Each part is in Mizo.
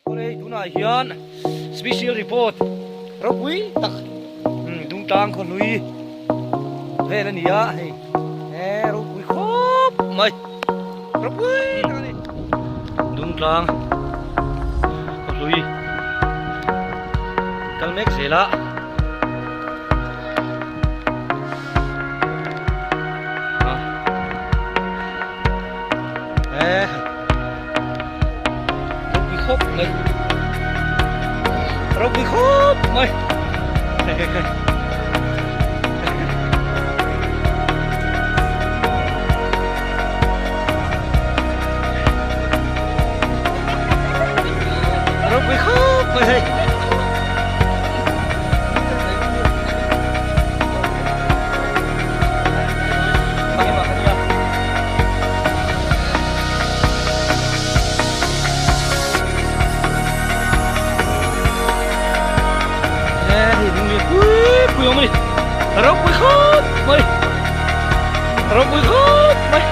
Awle tunah hian special report ropui tak Dungtlang khawhlui vel a ni a hei he ropui khawp mai ropui tak a ni Dungtlang khawhlui kal mek zel a. Ropui khawp mai Ropui khawp mai Ropui khawp mai hei Ropui khawp mai Ropui khawp mai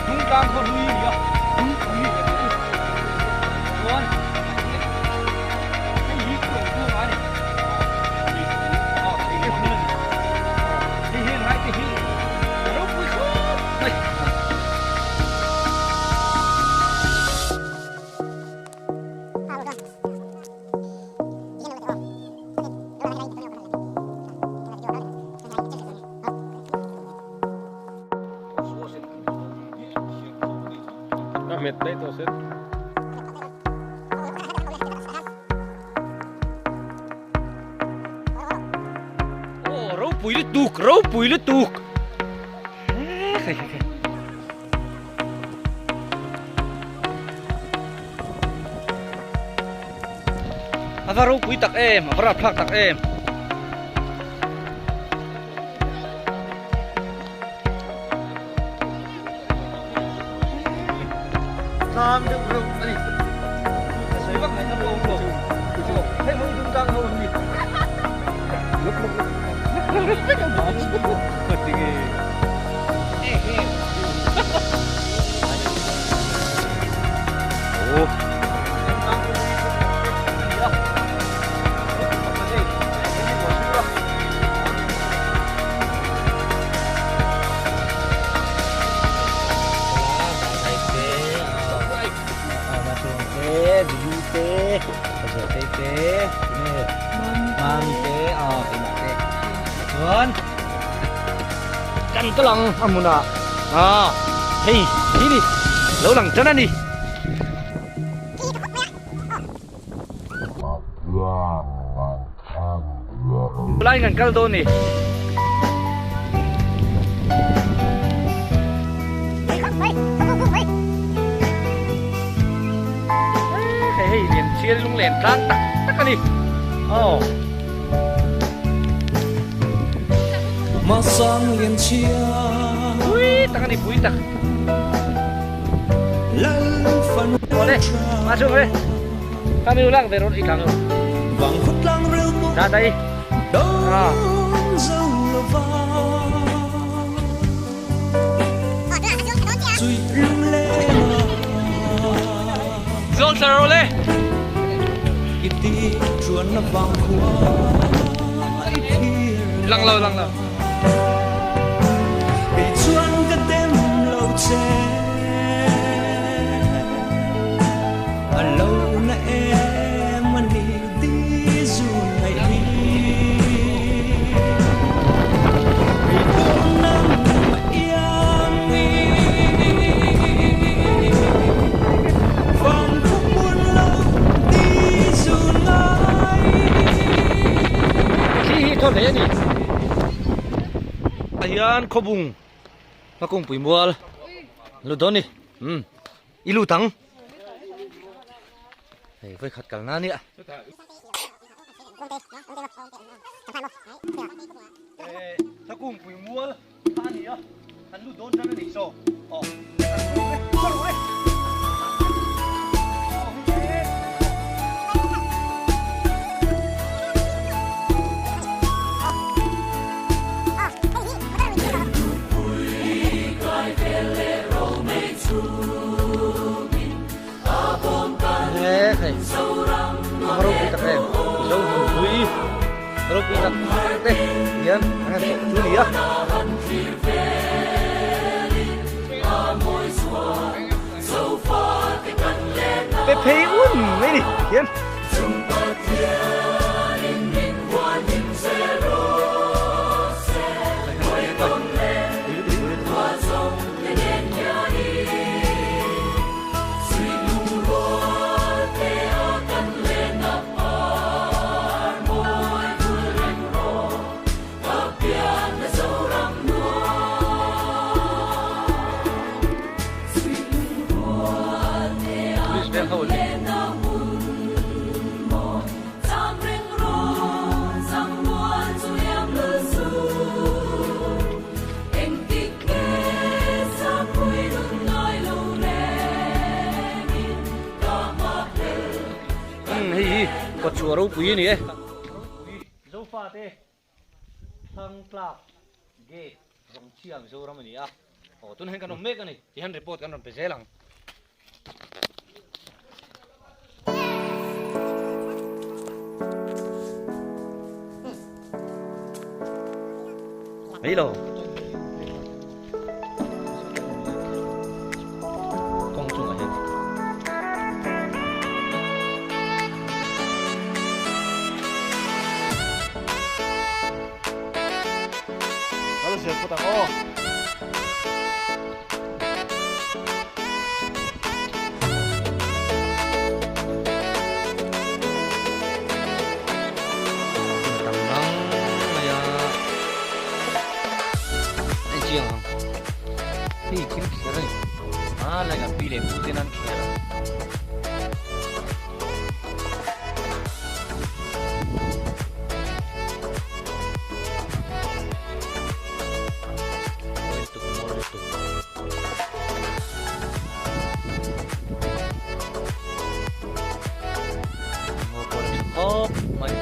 Dungtlang khaw hlui a ni a Dungpui chuan hei hi khuang khuang a ni Hei heng lai te hi a ropui khawp mai. A hmet daih tawh se. Aw ropui lutuk ropui lutuk hei hei hei a va ropui tak em a va rapthlak tak em. Tlang deuh reuh a ni. Ka sawi vak ngaihna pawh a awm lo. Hei ho dum tlang ho an ni. Kan ka lang a hmunah a hei hi ni lo lang tan a ni. Lai kan kal dawn ni. Hei hei lian chial lung len tlang tak tak a ni. Aw. Masang lian chia. Pui tak a ni pui tak. Awle ma chung le ka mi lak ve ron i tlang da dai a Zon sar ole lang lo lang lo Thli hi thaw hle a ni. Ah hian khawbung hmakungpui mual lut dawn ni umm i lut ang hei vawikhat kalna a nia. Hmakungpui mual kha a ni a an lut dawn tan a ni saw aw Hei a va ropui tak em Mizo hnam hlui ropui tak tak te hian an han tlawh chu a ni a. Pe phei un mai ni hian. Police veng ho an ni. Hei hi kawtchhuah ropui a ni e. Zofate Thangtlak Gate Rongchhia Mizoram a ni a, aw tunah hian kan awm mek a ni tihian report kan rawn pe zel ang. Mai lo. Kawng chungah hian. Kal zel phawt ang aw. Tam ngang mai a a inchiang ang hei thil kher a ni a lai kan pi leh pu ten an kher a. Mawi lutuk mawi lutuk. Ngaw pawh la tha khawp mai a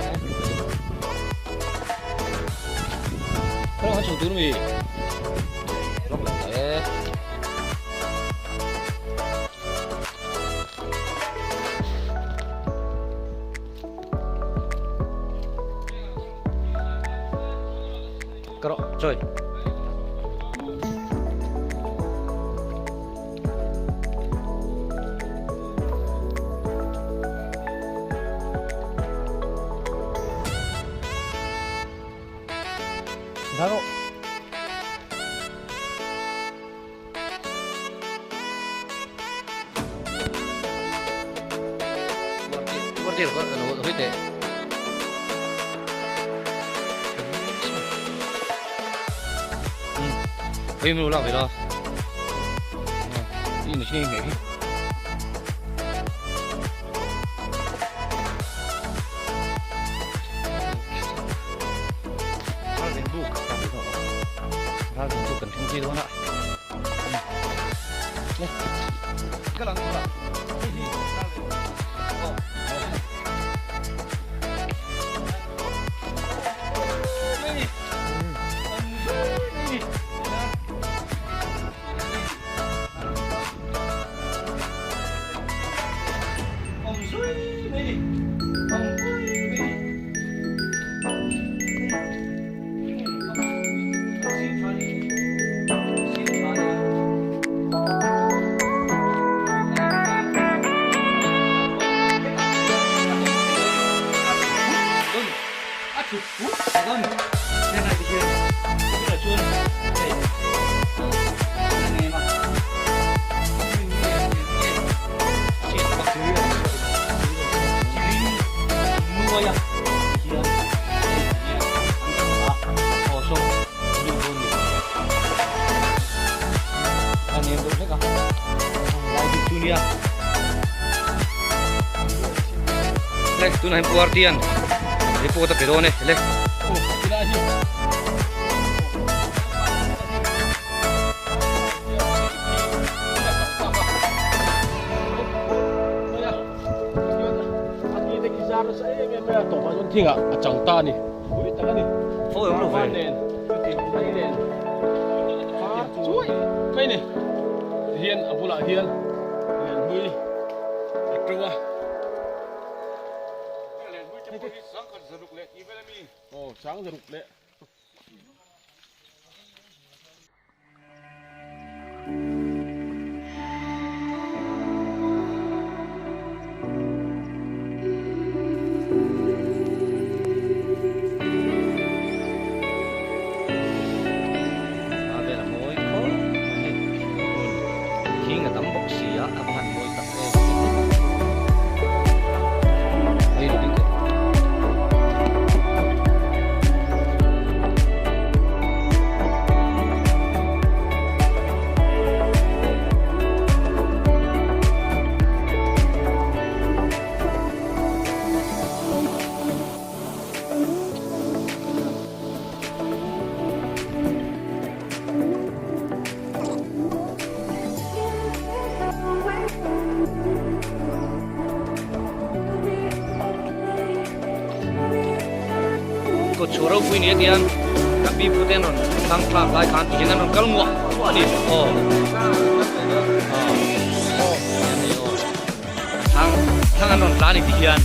Khaw han chho tur mi Lawk lo e Ka rawh chawi. Dah rawh. Le tunah hian Pu Artian report a pe dawn e le. Thingah a chang ta a ni. Pui tak a ni. Chuai mai ni. Tihian a bulah hian lianhlui a to a. Sang zaruk leh. A vel a mawi khawp mai hei hmun thing a tam bawk si a a va han mawi tak em hei lo ding teh. Kawtchhuah ropui ni a tiang kan pi pute an rawn thlang thlak lai khan tihian an rawn kal nguah nguah a ni aw aw thlang thlang an rawn tla a ni tihian.